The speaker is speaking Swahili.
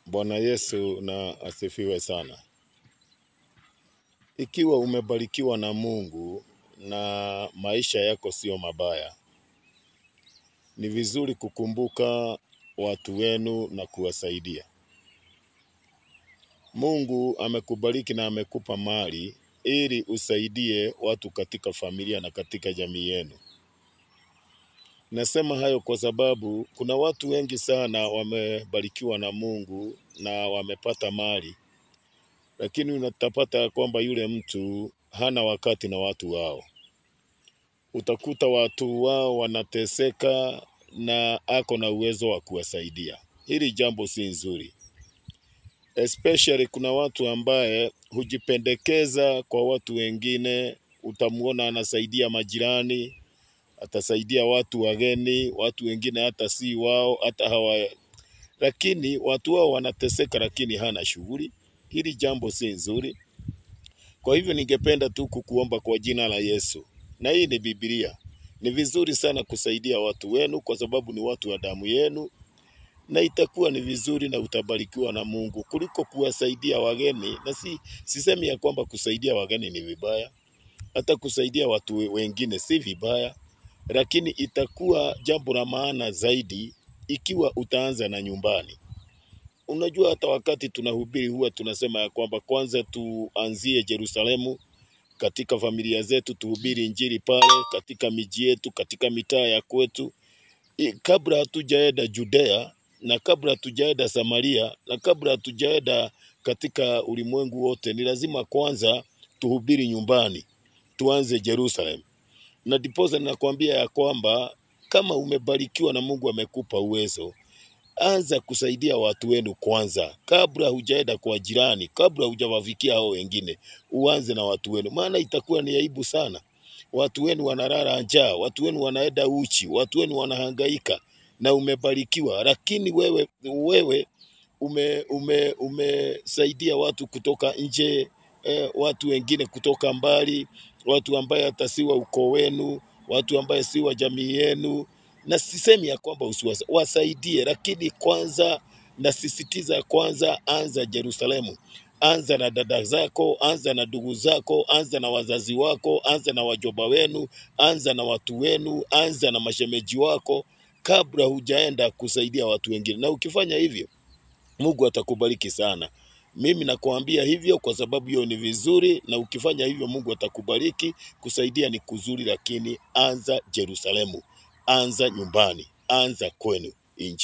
Bwana Yesu na asifiwe sana. Ikiwa umebarikiwa na Mungu na maisha yako sio mabaya, ni vizuri kukumbuka watu wenu na kuwasaidia. Mungu amekubariki na amekupa mali ili usaidie watu katika familia na katika jamii yenu. Nasema hayo kwa sababu kuna watu wengi sana wamebarikiwa na Mungu na wamepata mali, lakini unatapata kwamba yule mtu hana wakati na watu wao. Utakuta watu wao wanateseka na ako na uwezo wa kuwasaidia. Hili jambo si nzuri. Especially kuna watu ambaye hujipendekeza kwa watu wengine. Utamuona anasaidia majirani, atasaidia watu wageni, watu wengine hata si wao, hata hawa, lakini watu wao wanateseka, lakini hana shughuli. Hili jambo si nzuri. Kwa hivyo ningependa tu kukuomba kwa jina la Yesu, na hii ni Biblia, ni vizuri sana kusaidia watu wenu kwa sababu ni watu wa damu yenu, na itakuwa ni vizuri na utabarikiwa na Mungu kuliko kuwasaidia wageni. Na sisemi ya kwamba kusaidia wageni ni vibaya, hata kusaidia watu wengine si vibaya, lakini itakuwa jambo la maana zaidi ikiwa utaanza na nyumbani. Unajua, hata wakati tunahubiri huwa tunasema ya kwamba kwanza tuanzie Yerusalemu, katika familia zetu tuhubiri injili pale, katika miji yetu, katika mitaa ya kwetu, kabla hatujaenda Judea na kabla hatujaenda Samaria na kabla hatujaenda katika ulimwengu wote, ni lazima kwanza tuhubiri nyumbani, tuanze Jerusalem. Na ndiposa ninakwambia ya kwamba kama umebarikiwa na Mungu amekupa uwezo, anza kusaidia watu wenu kwanza, kabla hujaenda kwa jirani, kabla hujawafikia hao wengine, uanze na watu wenu, maana itakuwa ni aibu sana. Watu wenu wanalala njaa, watu wenu wanaenda uchi, watu wenu wanahangaika na umebarikiwa, lakini wewe umesaidia watu kutoka nje, watu wengine kutoka mbali, watu ambaye hata si wa ukoo wenu, watu ambaye si wa jamii yenu. Na sisemi ya kwamba wasaidie, lakini kwanza nasisitiza, kwanza anza Yerusalemu. Anza na dada zako, anza na ndugu zako, anza na wazazi wako, anza na wajomba wenu, anza na watu wenu, anza na mashemeji wako kabla hujaenda kusaidia watu wengine. Na ukifanya hivyo, Mungu atakubariki sana. Mimi nakuambia hivyo kwa sababu hiyo ni vizuri, na ukifanya hivyo Mungu atakubariki. Kusaidia ni kuzuri, lakini anza Yerusalemu, anza nyumbani, anza kwenu. Injili.